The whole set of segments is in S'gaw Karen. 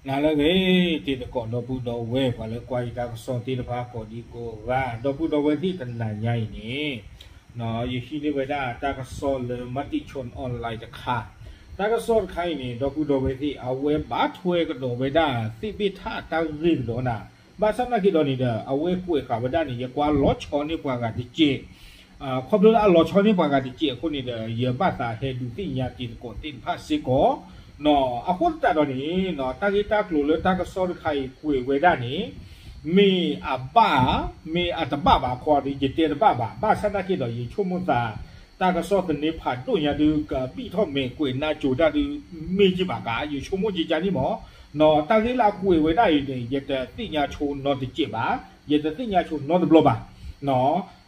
နၤလၢအဂ့ၤ တံၤသကိးဒီပုၢ်ဒီဝဲၢ် ပှၤလၢကွၢ်ယတၢ်ကစီၣ်သ့ၣ်တဖၣ်ကိးဒံကိးဂၤ ဒီပုၢ်ဒီဝဲၢ်သ့ၣ် တနၤညါအံၤန့ၣ် ယဟံးန့ၢ်ဝဲဒၣ်တၢ်ကစီၣ်လၢ Matichon Online တခါ, တၢ်ကစီၣ်တခါအံၤန့ၣ် ဒီပုၢ်ဒီဝဲၢ်သ့ၣ် အဝဲဘၣ်ထွဲကဒီးဝဲဒၣ် သ့ၣ်ဘ့ၣ်ထၣ်တၢ်ဂ့ၢ်ကဒီးနၤ, ဘၣ်ဆၣ်သနာ်က့ဒီးန့ၣ်ဒီး အဝဲကွဲးဃာ်ဝဲဒၣ်န့ၣ် ယကွၢ်လီၤဆီန့ၢ်ပှၤဂၤတစဲး ခီဖျိလၢအလီၤဆီန့ၢ်ပှၤဂၤတစဲးအဃိန့ၣ်ဒီး ယဘၣ်သးဟဲဒုးသ့ၣ်ညါတံၤသကိးသ့ၣ်တဖၣ်စ့ၢ်ကီး, အဃိသတးဒီးန့ၣ် တၢ်ဂ့ၢ်တၢ်ကျိၤလၢတၢ်ကစီၣ်တခါအံၤကွဲးဝဲဒၣ်န့ၣ် မ့ၢ်အဘၣ်ဧါ, မ့ၢ်အတဘၣ်ဘၣ် ခီဒီး ယတဲတဘၣ်ဘၣ်, ဘၣ်ဆၣ်သနာ်က့ဒီး ယဆိကမိၣ်သး တၢ်ကစီၣ်သန့ဖးဒိၣ်ညါဒုး ကဘံၣ်ထီၣ်မဲာ်ကွဲးနါကိၤတၢ်ဒုး မ့ၢ်က့ၤဘၣ်ကါ ယဆိကမိၣ်က့ၤကါန့ၣ်မး, တၢ်ဂ့ၢ်လၢအကွဲးဝဲဒၣ်အံၤန့ၣ် ယတသ့ၣ်ညါဆိနီတစဲးဘၣ်, ယတသ့ၣ်ညါဆိနီတဘျီဘၣ်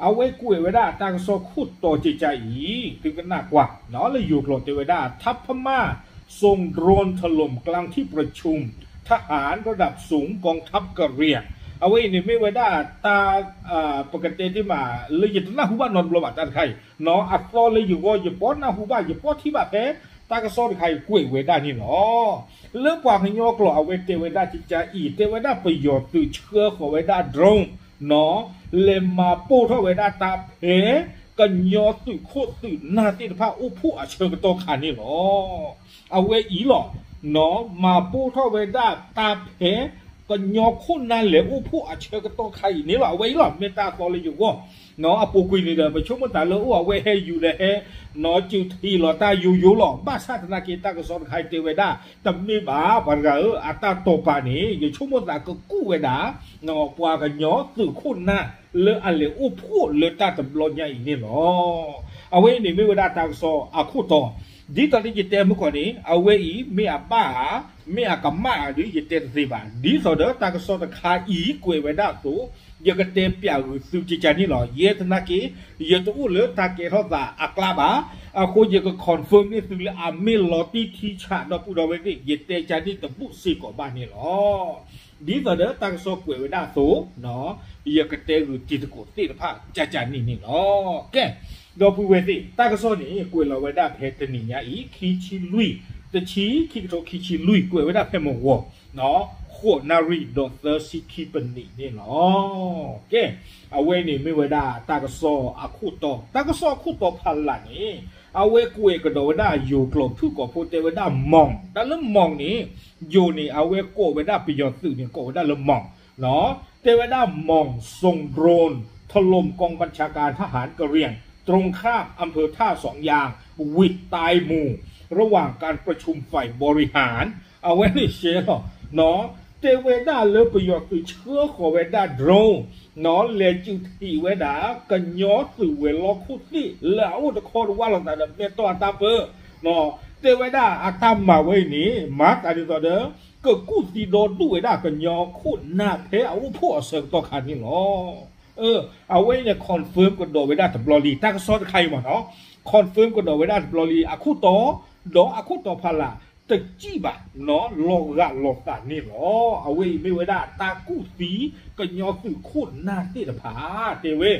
အဝဲကွဲးဝဲဒၣ်တၢ်ကစီၣ်ခိၣ်တီက့ၤကါအံၤ သုကနၣ်ကွၢ် လၢယိၤကျိာ်တဲဝဲဒၣ် ทัพพม่าส่งโดรนถล่มกลางที่ประชุมทหารกะเหรี่ยง အဝဲအံၤန့ၣ်မ့ၢ်ဝဲဒၣ်တၢ် ပကတဲတ့ၢ်မး လၢယတနၢ်ဟူဘၣ်နီတဘျီဘၣ်တၢ်တခါအံၤ, အသီလၢယဂီၢ် ယဘီနၢ်ဟူဘၣ် ယဘီထံၣ်ဘၣ်ဖဲ တၢ်ကစီၣ်တခါအံၤကွဲးဝဲဒၣ်န့ၣ်လီၤ. လၢပှၤကညီကျိာ်အဝဲတဲဝဲဒၣ်ကကါအံၤ တဲဝဲဒၣ်ပယီၤသုးဆှၢဃီၤဝဲဒၣ် drone လဲၤမၤပိၢ်ထီၣ်ဝဲဒၣ်တၢ်ဖဲ ကညီသုးခိၣ်သုးနၢ်သ့ၣ်တဖၣ်အိၣ်ဖှိၣ်အဆၢကတီၢ်ခါန့ၣ်လီၤ. အဝဲအံၤလီၤ မၤပိၢ်ထီၣ်ဝဲဒၣ်တၢ်ဖဲ ကညီခိၣ်နၢ်လဲၤအိၣ်ဖှိၣ်အဆၢကတီၢ်ခါအံၤန့ၣ်လီၤ. အဝဲအံၤလီၤ မ့ၢ်တၢ်အသီလၢယဂီၢ် အပူၤကွံာ်န့ၣ်ဒီး ပဆိကမိၣ်သးလၢအိၣ်အဝဲဟဲယူၤဒီးဟဲ နီၢ်စုးထံးလီၤတၢ်ယိယိလီၤ. ဘၣ်ဆၣ်သနာ်က့ တၢ်ကစီၣ်တခါအံၤတဲဝဲဒၣ် တမ့ၢ်ဘၣ် ပှၤတဂၤဧၢ, အတၢ်တိာ်ပာ်န့ၣ် ယဆိကမိၣ်သးကကူၣ်ဝဲဒၣ် ပှၤကညီသုးခိၣ်နၢ်လၢအလဲၤအိၣ်ဖှိၣ်လၢတၢ်တဘျီညါအံၤန့ၣ်လီၤ. အဝဲအံၤန့ၣ်မ့ၢ်ဝဲဒၣ်တၢ်ကစီၣ်အခိၣ်တီ, ဒ်သိးလၢယတဲမုၢ်ကီၢ်န့ၣ် အဝဲအံၤမ့ၢ်အဘၣ်ဧါ, မ့ၢ်အကမၣ်ဧါဒုး ယတဲတသ့ဘၣ်. ဒ်သိးဒီးတၢ်ကစီၣ်တခါအံၤကွဲးဝဲဒၣ်အသိး ယကတဲပျးဂုာ်သုကကါန့ၣ်လီၤ. ယဲသနာ်က့ ယတအိၣ်လၢတၢ်ကဲထီၣ်သးအကျါဘၣ်. အဃိယက confirm န့ၢ်သုလၢအမ့ၢ်လီၤတံၢ်ထံဆး ဒီပုၢ်ဒီဝဲၢ်သ့ၣ် ယတဲကါန့ၣ်တဘူၣ်စ့ၢ်ကီးဘၣ်န့ၣ်လီၤ. ဒ်သိးဒီးတၢ်ကစီၣ်ကွဲးဝဲဒၣ်အသိး ယကတဲဂုာ်တံၤသကိးသ့ၣ်တဖၣ်ကကါန့ၣ်န့ၣ်လီၤ. ကဲ, ဒီပုၢ်ဝဲၢ်သ့ၣ် တၢ်ကစီၣ်န့ၣ် ကွဲးလီၤဝဲဒၣ်ဖဲတနံၤညါအံၤ ခံဆံလွံၢ်, တဆံ ခံကထိခံဆံလွံၢ် ကွဲးဝဲဒၣ်ဖဲမုၢ်ဂီၤ ဃိးနၣ်ရံၣ်ဒီးသၢဆံခံပနံးန့ၣ်လီၤ. ကဲ, အဝဲန့ၣ်မ့ၢ်ဝဲဒၣ်တၢ်ကစီၣ်အခိၣ်တီ, တၢ်ကစီၣ်အခိၣ်တီဖးလၢ်န့ၣ် အဝဲကွဲးကဒီးဝဲဒၣ်ယိၤကျိာ်ဖုၣ်ကိာ်ဖိတဲဝဲဒၣ် မီၣ်, တၢ်လၢမီၣ်န့ၣ် ယိၤန့ၣ် အဝဲကိးဝဲဒၣ်ပယီၤသုးန့ၣ် ကိးဝဲဒၣ်လၢမီၣ် တဲဝဲဒၣ် มองส่งโดรนถล่มกองบัญชาการทหารกะเหรี่ยงตรงข้ามอำเภอท่าสองยางหวิดตายหมู่ระหว่างการประชุมฝ่ายบริหาร အဝဲန့ၣ်ရှဲလီၤ တဲဝဲဒၣ်လၢပယီၤသုးဆှၢဃီၤဝဲဒၣ် drone လဲၤစုးထံးဝဲဒၣ် ကညီသုးဝဲၤလီၢ်ခိၣ်သ့ၣ် လၢအအိၣ်တခီတဝၢ်လိာ်သးဒီးမဲာ်တီၢ်အတၢ်ပၢ, တဲဝဲဒၣ်အတၢ်မၤဝဲအံၤန့ၣ် မၤသးဒ်သိးဒီး ကကူၣ်သံဒီဒူၣ်ဝဲဒၣ်ကညီခိၣ်နၢ်ဖဲအအိၣ်ဖှိၣ်အဆၢကတီၢ်ခါန့ၣ်လီၤ. အဝဲအံၤန့ၣ် confirm ကဒီးဝဲဒၣ်တဘျီလံ တၢ်ကစီၣ်တခါအံၤမ့ၢ်နီၤ, confirm ကဒီးဝဲဒၣ်တဘျီလံ အခိၣ်တီ, ဒီးအခိၣ်တီဖးလၢ် တစံၣ်ဘၣ် လီၤဂာ်လိာ်သးန့ၣ်လီၤ. အဝဲအံၤမ့ၢ်ဝဲဒၣ်တၢ်ကူၣ်သံကညီသုးခိၣ်နၢ်သ့ၣ်တဖၣ် တဲဝဲ,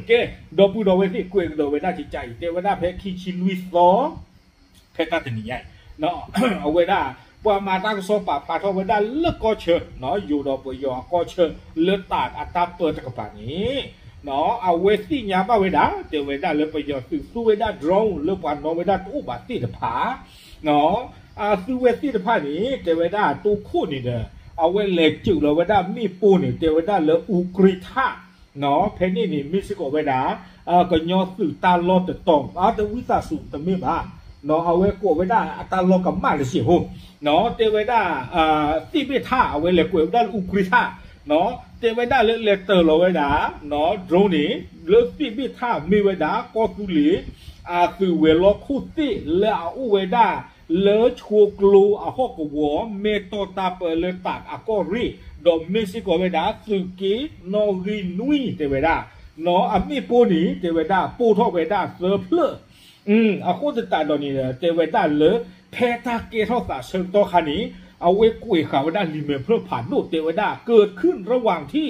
ကဲ, ဒီပုၢ်ဒီဝဲၢ်သ့ၣ် ကွဲးကဒီးဝဲဒၣ်ကကါအံၤ တဲဝဲဒၣ်ဖဲခံဆံလွံၢ်သီ ဖဲတၢ်တနံၤညါအံၤ အဝဲဒၣ် ပှၤမၤတၢ်ကစီၣ်ပာ်ဖျါထီၣ်ဝဲဒၣ်လၢကီၢ်ဆၢ ယိၤဒီးပယီၤအကီၢ်ဆၢ လၢတၢ်အတၢ်ပၢတကပၤန့ၣ် အဝဲသ့ၣ်ညါဘၣ်ဝဲဒၣ် တဲဝဲဒၣ်လၢပယီၤသုးသူဝဲဒၣ် drone လၢပှၤနီၣ်ဝဲဒၣ်တအိၣ်ဘၣ်သ့ၣ်တဖၣ် အသူဝဲသ့ၣ်တဖၣ်န့ၣ် တဲဝဲဒၣ်တိခိၣ်န့ၣ်ဒီး အဝဲလဲၤစုးလီၤဝဲဒၣ်မ့ၣ်ပိၢ်န့ၣ် တဲဝဲဒၣ်လၢအူကြံထၣ် ဖဲန့ၣ်န့ၣ် မ့ၢ်စ့ၢ်ကီးဝဲဒၣ် ကညီသုးတၢ်လီၢ်တတီၤ အတဝံသးစူၤတမ့ၢ်ဘၣ် အဝဲကိးဝဲဒၣ်အတၢ်လီၢ်ကမၣ်တစဲးဖိ တဲဝဲဒၣ် သ့ၣ်ဘ့ၣ်ထၣ် အဝဲလဲၤကွဲးဝဲဒၣ်လၢအူကြံထၣ် တဲဝဲဒၣ်လၢလဲၤတၢၤလီၤဝဲဒၣ် drone န့ၣ် လၢသ့ၣ်ဘ့ၣ်ထၣ်မ့ၢ်ဝဲဒၣ် ကီၢ်သူလ့ၤ အသုးဝဲၤလီၢ်ခိၣ်သ့ၣ်လၢအအိၣ်ဝဲဒၣ် လၢဆိကျိအဟီၣ်ကဝီၤ မဲာ်တီၢ်တၢ်ပၢလၢတၢ်အကီၢ်ရ့ၣ် ဒီးမ့ၢ်စ့ၢ်ကီးဝဲဒၣ် သုးက့နီၣ်ဂံၢ်နွံ တဲဝဲဒၣ် အမ့ၣ်ပိၢ်န့ၣ် တဲဝဲဒၣ် ပိၢ်ထီၣ်ဝဲဒၣ်သၢဖျၢၣ် အဃိသတးဒီးန့ၣ် တဲဝဲဒၣ်လၢ ဖဲတၢ်ကဲထီၣ်သးဆၢကတီၢ်ခါန့ၣ် အဝဲကွဲးဃာ်ဝဲဒၣ်လံာ်မဲာ်ဖျၢၣ်ဖးဒိၣ် တဲဝဲဒၣ် เกิดขึ้นระหว่างที่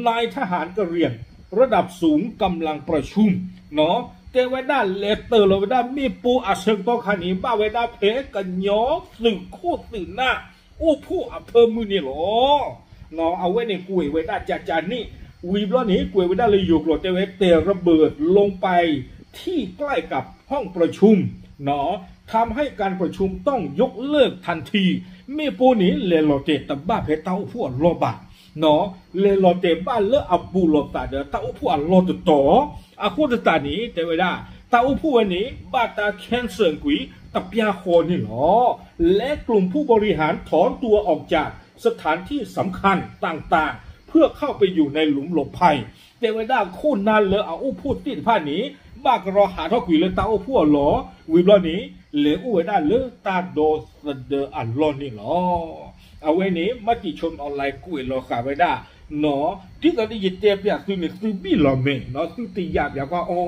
นายทหารกะเหรี่ยงระดับสูง တဲဝဲဒၣ်လဲၤတၢၤလီၤဝဲဒၣ်မ့ၣ်ပိၢ်အဆၢကတီၢ်ခါန့ၣ် ဘၣ်ဝဲဒၣ်ဖဲကညီသုးခိၣ်သုးနၢ် အိၣ်ဖှိၣ်အဖၢမုၢ်န့ၣ်လီၤ. အဝဲန့ၣ်ကွဲးဝဲဒၣ်ကကန့ၣ်, ဝံၤဘျီန့ၣ် ကွဲးဝဲဒၣ်လၢယိၤကျိာ်တဲဝဲ แต่ระเบิดลงไปที่ใกล้กับห้องประชุม ทำให้การประชุมต้องยกเลิกทันที မ့ၣ်ပိၢ်န့ၣ် လဲၤလီၤတဲာ်တဘၣ်ဖဲတၢ်အိၣ်ဖှိၣ်အလီၢ်ဘၣ် လဲၤလီၤတဲာ်ဘၣ်လၢအဘူးလိာ်သးဒီးတၢ်အိၣ်ဖှိၣ်အလီၢ်တတီၤ, အဃိသတးန့ၣ် တဲဝဲဒၣ် တၢ်အိၣ်ဖှိၣ်ဝဲန့ၣ် ဘၣ်တၢ် cancel ကွံာ် တပျၢ်ဃီန့ၣ်လီၤ. และกลุ่มผู้บริหารถอนตัวออกจากสถานที่สำคัญต่างๆ เพื่อเข้าไปอยู่ในหลุมหลบภัย တဲဝဲဒၣ်ခိၣ်နၢ်လၢအအိၣ်ဖှိၣ်သ့ၣ်တဖၣ်န့ၣ် ဘၣ်ကရီဟးထီၣ်ကွံာ်လၢတၢ်အိၣ်ဖှိၣ်အလီၢ်, ဝံၤဘျီန့ၣ် လဲၤအိၣ်ဝဲဒၣ်လၢတၢ်ဒီသဒၢအလီၢ်န့ၣ်လီၤ. အဝဲန့ၣ် မၤတံၤဆိ online ကွဲးလီၤဃာ်ဝဲဒၣ် နီၣ် ဒ်သိးဒီးယတဲပျးသုန့ၣ် သုဘံၣ်လီၤမဲာ် နီၣ် သုတယာ်ပျးကွၢ်အီ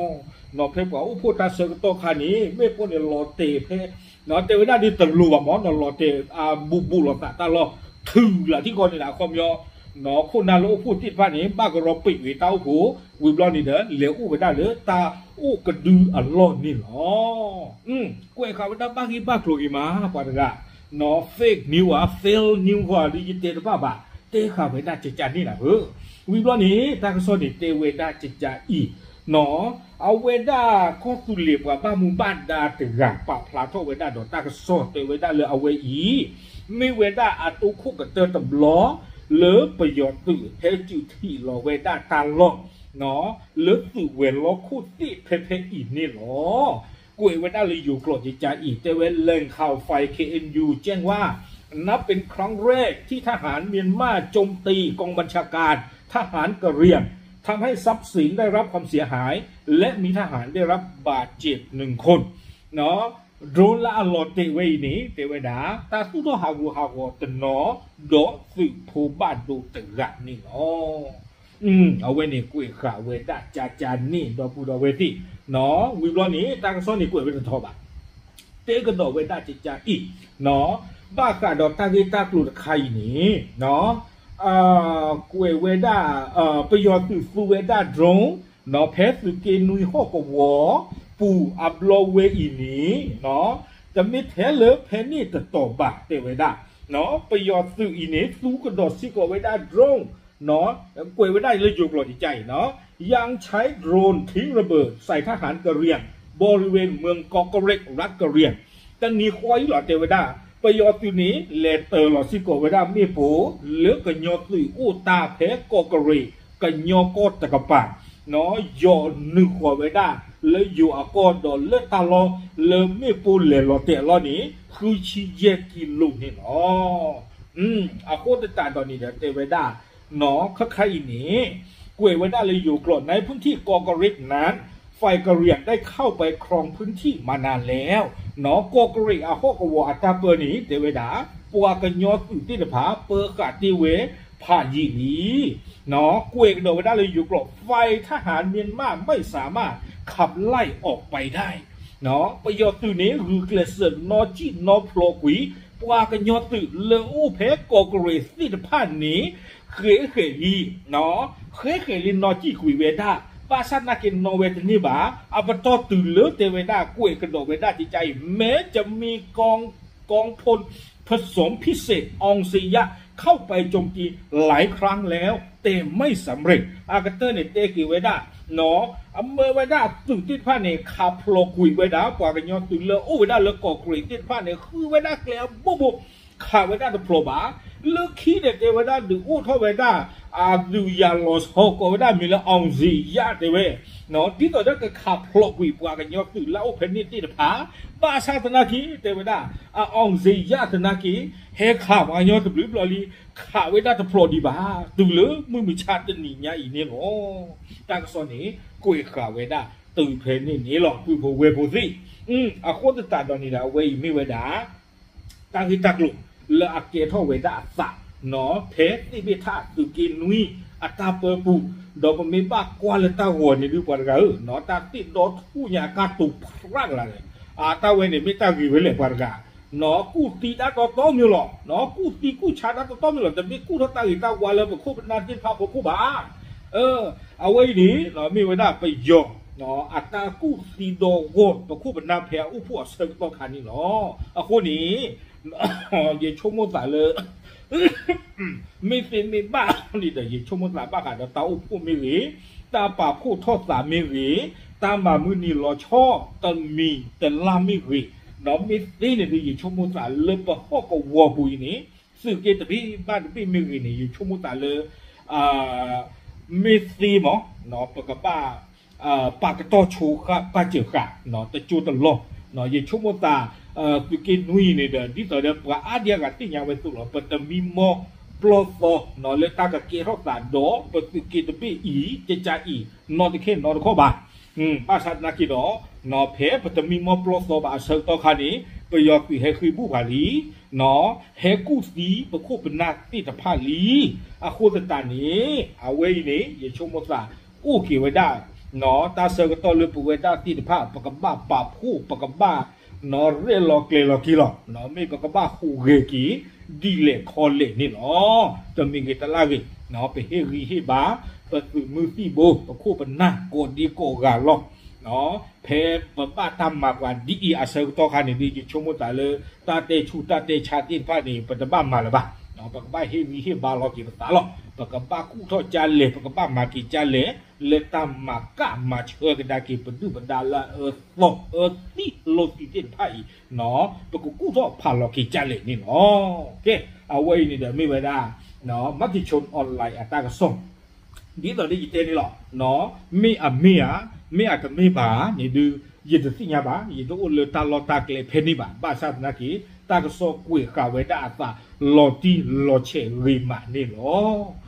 ၤ, နီၣ် ဖဲပှၤအိၣ်ဖှိၣ်တၢ်ဆၢကတီၢ်ခါန့ၣ် မ့ၣ်ပိၢ်န့ၣ်လီၤတဲာ်ဖဲ နီၣ် တဲဝဲဒၣ်ဒ်တလိၤဘၣ်မး နီၣ် လီၤတဲာ်အဘူးဘူးလိာ်သးတၢ်လီၢ် ထုးလၢထံကီၢ်န့ၣ်ဒီး အခီပညီ နီၣ် ခိၣ်နၢ်လၢအိၣ်ဖှိၣ်သ့ၣ်တဖၣ်န့ၣ် ဘၣ်ကရီပံးကွံာ်တၢ်အိၣ်ဖှိၣ်, ဝံၤဘျီန့ၣ်ဒီး လဲၤအိၣ်ဝဲဒၣ်လၢတၢ်အိၣ်ကဒုအလီၢ်န့ၣ်လီၤ. ကွဲးဃာ်ဝဲဒၣ်ဘၣ်ဂ့ၢ်ဘၣ်ကျိၤဂ့ၤမး ပှၤတဂၤ နီၣ် fake news ဧါ fake news ဃီ ဒ်ယတဲတဘၣ်ဘၣ် တဲဃာ်ဝဲဒၣ်ကကန့ၣ်လီၤဧၢ. ဝံၤဘျီန့ၣ် တၢ်ကစီၣ်န့ၣ်တဲဝဲဒၣ်ကကအံၤ နီၣ် အဝဲဒၣ်ကီၢ်သူလ့ၤပှၤဘၣ်မူဘၣ်ဒါတဂၤ ပာ်ဖျါထီၣ်ဝဲဒၣ်ဒီးတၢ်ကစီၣ်တဲဝဲဒၣ်လၢအဝဲအံၤ မ့ၢ်ဝဲဒၣ်အတိခိၣ်ကတၢၢ်တဘျီ လၢပယီၤသုးဟဲစူၤထံးလီၤဝဲဒၣ်တၢ်လီၢ် နီၣ် လၢသုးဝဲၤလီၢ်ခိၣ်သ့ၣ်ဖဲဖဲအံၤန့ၣ်လီၤ. ကွဲးဝဲဒၣ်လၢယိၤကျိာ်ကကအံၤ တဲဝဲ แหล่งข่าวฝ่ายเคเอ็นยูแจ้งว่า นับเป็นครั้งแรกที่ทหารเมียนมาโจมตีกองบัญชาการทหารกะเหรี่ยง ทำให้ทรัพย์สินได้รับความเสียหาย และมีทหารได้รับบาดเจ็บหนึ่งคน drone လၢအလီၤတဲာ်ဝဲအံၤန့ၣ် တဲဝဲဒၣ် တၢ်သူၣ်ထီၣ်ဟးဂူာ်ဟးဂီၤတနီၤ ဒီးသုးဖိဘၣ်ဒိတဂၤန့ၣ်လီၤ. အဝဲန့ၣ်ကွဲးဃာ်ဝဲဒၣ်ကကန့ၣ် ဒီပုၢ်ဒီဝဲၢ်သ့ၣ် နီၣ် ဝံၤဘျီန့ၣ် တၢ်ကစီၣ်န့ၣ်ကွဲးဝဲတထီဘၣ် တဲကဒီးဝဲဒၣ်ကကအံၤ နီၣ် ဘၣ်ဃးဒီးတၢ်ဂ့ၢ်တၢ်ကျိၤတခါအံၤန့ၣ် ကွဲးဝဲဒၣ် ပယီၤသုးသူဝဲဒၣ် drone နီၣ် ဖဲသုးက့နွံဟီၣ်ကဝီၤပူၤအဘျီဝဲအံၤန့ၣ် တမ့ၢ်ထဲလၢဖဲန့ၣ်တတီၤဘၣ် တဲဝဲဒၣ် နီၣ် ပယီၤသုးအံၤန့ၣ် သူကဒီးစ့ၢ်ကီးဝဲဒၣ် drone ကွဲးဝဲဒၣ်လၢယိၤကျိာ်န့ၣ် ကကအံၤ နီၣ် ยังใช้โดรนทิ้งระเบิดใส่ทหารกะเหรี่ยง บริเวณเมืองกอกเกร็ด รัฐกะเหรี่ยง တနံၤဃီအံၤလီၤ တဲဝဲဒၣ် ပယီၤသုးန့ၣ် လဲၤတၢၤလီၤစ့ၢ်ကီးဝဲဒၣ်မ့ၣ်ပိၢ် လၢကညီသုးအိၣ်တၢ်ဖဲကီးကရ့း ကညီကီၢ်တကပၤ နီၣ် ယီၤနုာ်ဃီၤဝဲဒၣ် လၢယိၤအကီၢ်ဒီးလၢတၢ်လီၢ်လၢမ့ၣ်ပိၢ်လဲၤလီၤတဲာ်အလီၢ်န့ၣ် ဃုဆံယဲၢ်ကံလိန့ၣ်လီၤ. အဃိသတးဒီးန့ၣ်ဒီးတဲဝဲဒၣ် နီၣ် ခဲခါအံၤန့ၣ် ကွဲးဝဲဒၣ်လၢယိၤကျိာ် ในพื้นที่กอกเกร็ดนั้น ฝ่ายกะเหรี่ยงได้เข้าไปครองพื้นที่มานานแล้ว နီၣ် ကီးကရ့းအဟီၣ်ကဝီၤအတၢ်ပၢန့ၣ် တဲဝဲဒၣ် ပှၤကညီသုးသ့ၣ်တဖၣ် ပၢဃာ်တ့ၢ်ဝဲဖးယံာ်လံ နီၣ် ကွဲးကဒီးဝဲဒၣ်လၢယိၤကျိာ် ฝ่ายทหารเมียนมาไม่สามารถขับไล่ออกไปได้ နီၣ် ပယီၤသုးန့ၣ် ဂုာ်ကျဲးစၢးနီၢ်ကံၣ်နီၢ်ဖျိးကွံာ် ပှၤကညီသုးလၢအိၣ်ဖဲကီးကရ့းသ့ၣ်တဖၣ်န့ၣ် ဃဲးဃဲးလံ နီၣ် ဃဲးဃဲးလံနီၢ်ကံၣ်ကွံာ်ဝဲဒၣ် ဘၣ်ဆၣ်သနာ်က့နီၣ်ဝဲတန့ၢ်ဘၣ် အပတီၢ်တုၤလၢတဲဝဲဒၣ် ကွဲးကဒီးဝဲဒၣ်ကကအံၤ แม้จะมีกอง กองพลผสมพิเศษอองเซยะเข้าไปโจมตีหลายครั้งแล้วแต่ไม่สำเร็จ အကတၢၢ်န့ၣ်တဲက့ၤဝဲဒၣ် နီၣ် အမၢဝဲဒၣ်သုးသ့ၣ်တဖၣ်န့ၣ် ခးဖျိးကွံာ်ဝဲဒၣ် ပှၤကညီသုးလၢအိၣ်ဝဲဒၣ်လၢကီးကရ့းသ့ၣ်တဖၣ်န့ၣ် ဃုဝဲဒၣ်ကျဲအဘိဘိ ခးဝဲဒၣ်တဖျိးဘၣ် လၢခံန့ၣ်တဲဝဲဒၣ်ဒုးအိၣ်ထီၣ်ဝဲဒၣ် အဒုးယၤလီၤဆီကိးဝဲဒၣ်မံၤလၢ အောင်ဇေယျ တဲဝဲ ဒ်သိးဒီးကခးဖျိးကွံာ်ပှၤကညီသုးလၢအိၣ်ဖဲန့ၣ်သ့ၣ်တဖၣ် ဘၣ်ဆၣ်သနာ်က့ တဲဝဲဒၣ် အောင်ဇေယျ သနာ်က့ ဟဲခးပှၤကညီတဘျုးဘျီလံ ခးဝဲဒၣ်တဖျိးဒံးဘၣ် တုၤလၢမုၢ်မဆါတနံၤညါအံၤန့ၣ်လီၤ. တၢ်ကစီၣ်န့ၣ် ကွဲးဃာ်ဝဲဒၣ်တုၤဖဲန့ၣ်န့ၣ်လီၤ ပုၢ်ဖိဝဲၢ်ဖိသ့ၣ် အဃိသတးဒီးန့ၣ်ဒီး အဝဲအံၤမ့ၢ်ဝဲဒၣ် တၢ်ဂ့ၢ်တၢ်ကျိၤလၢအကဲထီၣ်ဝဲဒၣ်အသး နီၣ် ဖဲသ့ၣ်ဘ့ၣ်ထၣ်သုးက့နွံအတၢ်ပၢပူၤ ဒီးပမ့ၢ်ဘၣ်ကွၢ်လၢတၢ်ဂီၤန့ၣ်ဒုး ပှၤတဂၤဧၢ နီၣ် တၢ်သ့ၣ်ဒီထူၣ်ညါကၢ်တိၤဖြၣ်ကလာ်န့ၣ် အတၢ်ဝဲန့ၣ်မ့ၢ်တၢ်ဂ့ၤဝဲလဲၣ်ပှၤတဂၤ နီၣ် ကူၣ်သံတၢ်တီတီမ့ၢ်လီၤ နီၣ် ကူၣ်သံကူၣ်ဆါတၢ်တီတီမ့ၢ်လီၤ တမ့ၢ်ကူၣ်ထီၣ်တၢ်ဂ့ၤတၢ်ဝါလၢပခိၣ်ပနၢ်သ့ၣ်တဖၣ်အဖီခိၣ်ဘၣ် အဝဲအံၤန့ၣ် မ့ၢ်ဝဲဒၣ်ပယီၤ အတၢ်ကူၣ်သံဒီဂီၢ် ပခိၣ်ပနၢ်ဖဲအအိၣ်ဖှိၣ်အဆၢကတီၢ်ခါန့ၣ်လီၤ. အဃိန့ၣ် ယဆိကမိၣ်သးလၢ မ့ၢ်သ့မ့ၢ်ဘၣ်န့ၣ်ဒီး ယဆိကမိၣ်သးဘၣ်ဃးဒီးတၢ်အိၣ်ဖှိၣ်မ့ၢ်ဂ့ၤ, တၢ်ပာ်ဖှိၣ်ထီၣ်သးမ့ၢ်ဂ့ၤ, တၢ်မၤမုၢ်နံၤလီၤဆီ တမံၤတလါမ့ၢ်ဂ့ၤ, ဒီးမ့ၢ်သ့န့ၣ်ဒီး ယဆိကမိၣ်သးလၢပဟီၣ်ကဝီၤပူၤအံၤန့ၣ် သုးက့တဘ့ၣ်ဘၣ်တဘ့ၣ်မ့ၢ်ဂ့ၤန့ၣ် ယဆိကမိၣ်သးလၢ မ့ၢ်သ့မး ပကဘၣ် ပာ်ကတီၢ်ဆိဃာ်ပာ်စၢၤဃာ် တကၠိတလီၢ်, ယဆိကမိၣ်သး သုးက့နွံအံၤန့ၣ်ဒီး ဒ်သိးဒီးပှၤအါဒံအါဂၤသ့ၣ်ညါဝဲအသိးလီၤ. ပတမံမီပျီသီ လၢတၢ်ကကဲထီၣ်သးဒီး ပသုးက့တဘ့ၣ်အံၤ ကကါအံၤ နီတခဲနီတခီၣ်ဘၣ်. ဘၣ်ဆၣ်သနာ်က့ဒီး ဖဲပတမံမီပျီသီဘၣ်အဆၢကတီၢ်ခါန့ၣ် ပယီၤသုးဟဲဃ့ဘူၣ်ပှၤလံ ဟဲကူၣ်သံပခိၣ်ပနၢ်သ့ၣ်တဖၣ်လံ. အဃိသတးန့ၣ် အဝဲအံၤန့ၣ် ယဆိကမိၣ်သး အိၣ်က့ၤဝဲဒၣ် တၢ်ဆၢကတီၢ်လၢပဝဲဒၣ်သ့ၣ်တဖၣ် ပကဘၣ်ပာ်ဖှိၣ် ပကဘၣ် ရဲၣ်လီၤကျဲၤလီၤက့ၤလီၤ. မ့ၢ်ပကဘၣ်ဟူးဂဲၤက့ၤ ဒ်လဲၣ်ခီလဲၣ်န့ၣ်လီၤ. တမံၤဂ့ၤတလါဂ့ၤ ပဟ့ၣ်ဂံၢ်ဟ့ၣ်ဘါ ပသုးမုၢ်သံၣ်ဘိ ပခိၣ်ပနၢ်ကိးဒံကိးဂၤလီၤ. ဖဲပဘၣ်တၢ်မၤပှၤဒ်အံၤအဆၢကတီၢ်ခါန့ၣ်ဒီး ယဆိကမိၣ်သးလၢ တၢ်တဲဆူးတၢ်တဲဆါသ့ၣ်တဖၣ်န့ၣ် ပတဘၣ်မၤလၢၤဘၣ်. ပကဘၣ်ဟ့ၣ်ဂံၢ်ဟ့ၣ်ဘါလီၤက့ၤပသးလီၤ. ပကဘၣ်ကူၣ်ထီၣ်ကၢ်လဲၢ် ပကဘၣ်မၤက့ၤကၢ်လဲၢ် လၢတၢ်မၤကၣ်မၤဆှၢကဒါက့ၤ ပဒုၣ်ပဒါလၢအအၢသီအၢသံလိာ်သံသ့ၣ်တဖၣ်အံၤ ပကကူၣ်ထီၣ်ဖးလီၤက့ၤကၢ်လဲၢ်န့ၣ်လီၤ. ကဲ အဝဲအံၤန့ၣ်ဒီးမ့ၢ်ဝဲဒၣ် Matichon online အတၢ်ကစီၣ် ဒ်သိးဒီးယတဲန့ၣ်လီၤ. မ့ၢ်အမ့ၢ်ဧါ, မ့ၢ်အတမ့ၢ်ဘၣ်န့ၣ်ဒုး ယတသ့ၣ်ညါဘၣ်. ယတအိၣ်လၢတၢ်လီၢ်တၢ်ကျဲဖဲန့ၣ်ဘၣ်. ဘၣ်ဆၣ်သနာ်က့ တၢ်ကစီၣ်ကွဲးဃာ်ဝဲဒၣ်အသး လီၤတံၢ်လီၤဆဲးဂ့ၤမးန့ၣ်လီၤ.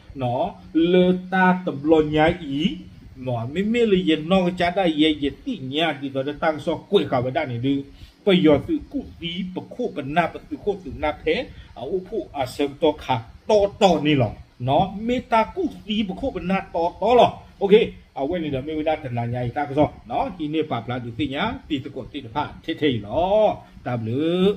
လၢတၢ်တဘျီညါအံၤ မ့မ့ၢ်လၢယနီၢ်ကစၢ်ဒၣ်ယဲ ယသ့ၣ်ညါဒ်သိးဒီးတၢ်ကစီၣ်ကွဲးဃာ်ဝဲဒၣ်န့ၣ်ဒုး ပယီၤသုးကူၣ်သံပခိၣ်ပနၢ်ပသုးခိၣ်သုးနၢ်ဖဲ အအိၣ်ဖှိၣ်အဆၢကတီၢ်ခါတီတီန့ၣ်လီၤ. မ့ၢ်တၢ်ကူၣ်သံပခိၣ်ပနၢ်တီတီလီၤ. အဝဲန့ၣ်ဒီးမ့ၢ်ဝဲဒၣ်တနၤညါအံၤတၢ်ကစီၣ် ဟံးန့ၢ်ပာ်ဖျါဒုးသ့ၣ်ညါ တံၤသကိးသ့ၣ်တဖၣ်ထဲထဲအံၤလီၤ. တၢ်ဘျုး